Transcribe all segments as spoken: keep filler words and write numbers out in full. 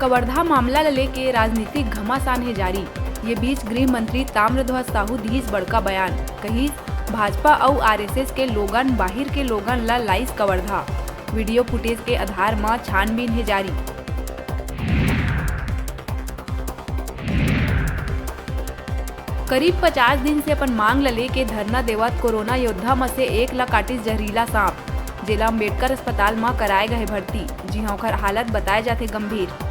कवर्धा मामला ल लेके राजनीतिक घमासान हे जारी। ये बीच गृह मंत्री ताम्रध्वज साहू दिहिस बड़का बयान, कहिस, भाजपा अउ आरएसएस के लोगन बाहिर के लोगन ल लाइस कवर्धा। वीडियो फुटेज के आधार म छानबीन हे जारी। करीब पचास दिन से अपन मांग ल लेके धरना देवत कोरोना योद्धा म से एक ल काटिस जहरीला सांप, जेला अंबेडकर अस्पताल म कराए गए भर्ती, जिहां ओखर हालत बताए जाथे गंभीर।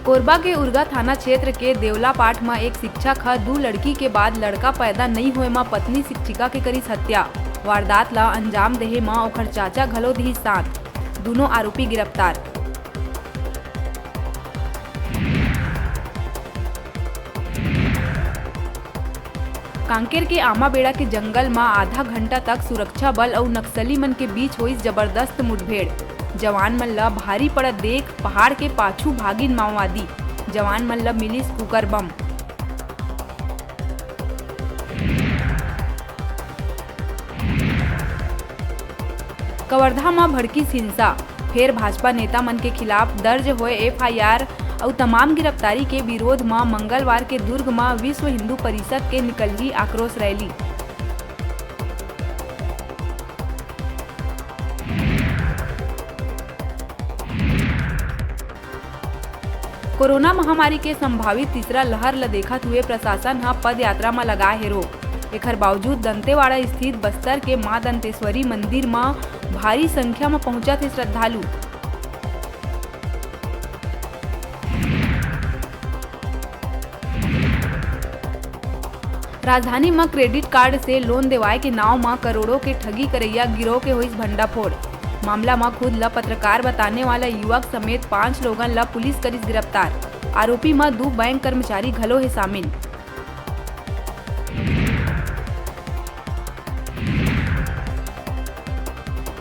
कोरबा के उरगा थाना क्षेत्र के देवलापाट म एक शिक्षक ह दू लड़की के बाद लड़का पैदा नइ होए म पत्नी शिक्षिका के करिस हत्या। वारदात ल अंजाम देहे म ओखर चाचा घलो दिहिस साथ। दूनों आरोपी गिरफ्तार। कांकेर के आमाबेड़ा के जंगल म आधा घंटा तक सुरक्षा बल अउ नक्सली मन के बीच होइस जबरदस्त मुठभेड़। जवान मन ल भारी पड़त देख पहाड़ के पाछू भागिन माओवादी। जवान मन ल मिलिस कुकर बम। कवर्धा म भड़किस हिंसा, फेर भाजपा नेता मन के खिलाफ दर्ज होए एफआईआर अउ तमाम गिरफ्तारी के विरोध म मंगलवार के दुर्ग म विश्व हिंदू परिषद के निकलही आक्रोश रैली। कोरोना महामारी के संभावित तीसरा लहर ल देखत हुए प्रशासन ह पदयात्रा म लगाए हे रोक। एखर बावजूद दंतेवाड़ा स्थित बस्तर के मां दंतेश्वरी मंदिर म भारी संख्या म पहुंचत हे श्रद्धालु। राजधानी म क्रेडिट कार्ड से लोन देवाए के नांव म करोड़ों के ठगी करइया गिरोह के होइस भंडाफोड़। मामला म खुद ल पत्रकार बताने वाला युवक समेत पांच लोगन ल पुलिस करिस गिरफ्तार। आरोपी म दू बैंक कर्मचारी घलो हे शामिल।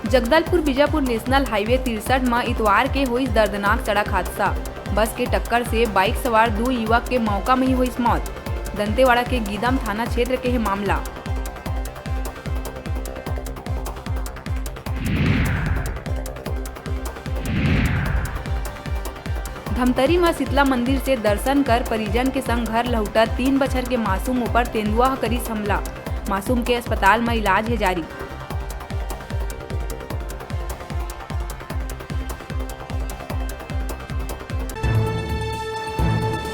जगदलपुर बीजापुर नेशनल हाईवे तिरसठ म इतवार के होइस दर्दनाक सड़क हादसा। बस के टक्कर से बाइक सवार दू युवक के मौका म ही होइस मौत। दंतेवाड़ा के गीदम थाना क्षेत्र के हे मामला। धमतरी म शीतला मंदिर से दर्शन कर परिजन के संग घर लहुटत तीन बछर के मासूम ऊपर तेंदुआ ह करिस हमला। मासूम के अस्पताल म इलाज हे जारी।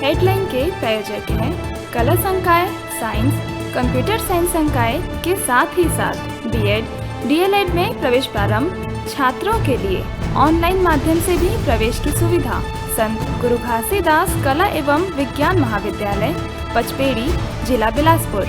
हेडलाइन के प्रायोजक हैं कला संकाय, साइंस, कंप्यूटर साइंस संकाय के साथ ही साथ बीएड, डीएलएड में प्रवेश प्रारंभ, छात्रों के लिए ऑनलाइन माध्यम से भी प्रवेश की सुविधा। संत गुरु घासीदास कला एवं विज्ञान महाविद्यालय, पचपेड़ी, जिला बिलासपुर।